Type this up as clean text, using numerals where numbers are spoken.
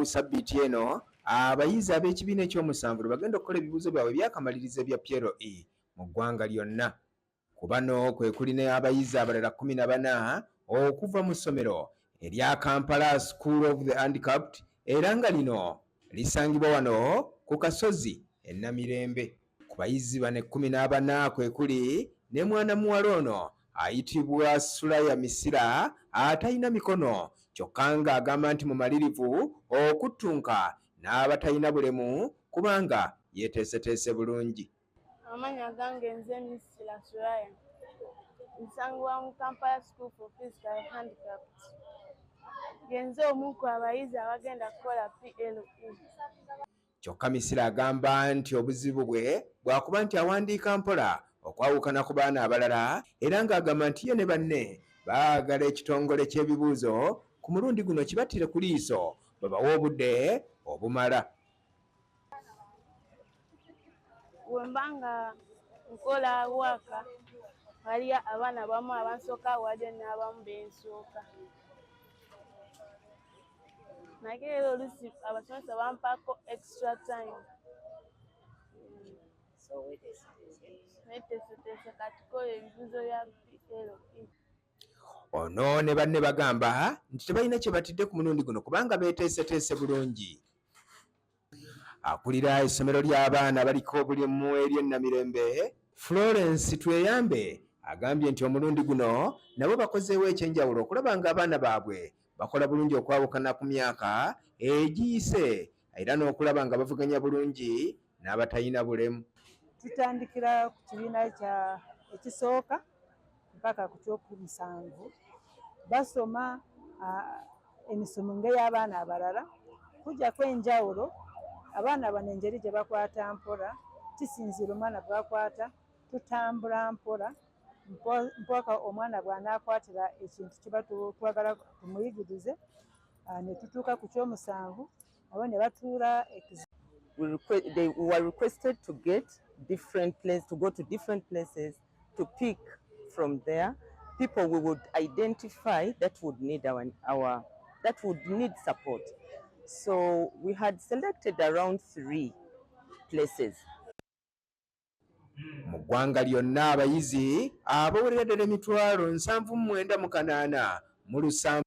Sabbiiti eno abayizi ab'ekibiina ekyomusanvu lwe bagenda okukola ebibuuzo byabwe ebyakamalirizo ebya PLE mu ggwanga lyonna. Ku bano kwe kuli n'abayizi abalala 14 okuva mu ssomero erya Kampala School of the Handicapped, era nga lino lisangibwa wano ku kasozi e Namirembe. Ku bayizi bano 14 kwe kuli ne mwana muwala ono ayitibwa Sulaya Misira atalina mikono, kyokka ng'agamba nti mumalirivu okuttunka n'abatalina bulemu kubanga yeeteeseteese bulungi. Amannya gange nze Misira Suraya. Nsangibwa mu Kampala School for Physical Handicapped. Ngenze omu ku abayizi abagenda kukola PLE. Kyokka Misira agamba nti obuzibu bwe bwakuba nti awandiika mpola okwawukana ku baana abalala, era ng'agamba nti ye ne banne baagala ekitongole ky'ebibuuzo ku mulundi guno kibattire ku liiso babawe obudde obumala. Bwe mba nga nkola waaka, waliyo abaana abamu abansooka, waliyo n'abamu bensooka. Naye era oluusi abasomesa bampaako extra time. Neeteeseteese katukola ebibuuzo bya PLE. Ono ne banne bagamba nti tebalina kye batidde ku mulundi guno kubanga beeteeseteese bulungi. Akulira essomero ly'abaana abaliko obulemu ery'e Namirembe, Florence Tweyambe, agambye nti omulundi guno nabo bakozeewo ekyenjawulo okulaba ng'abaana baabwe bakola bulungi okwawukana ku myaka egiyise, era n'okulaba nga bavuganya bulungi n'abatalina bulemu. Tutandikira ku kibiina kya ekisooka mpaka ku kyomusanvu. Basoma emisomo ng'ey'abaana abalala, kujjako enjawulo abaana bano engeri gye bakwata mpola. Kisinziira omwana bw'akwata, tutambula mpola mpaka omwana bw'anaakwatira ekintu kiba twagala tumuyigirize, ne tutuuka ku kyomusanvu nabo ne batuula. They were requested to get different places, to go to different places to pick from there people we would identify that would need our that would need support. So we had selected around three places. Mu ggwanga lyonna abayizi abawerera ddala 79,807.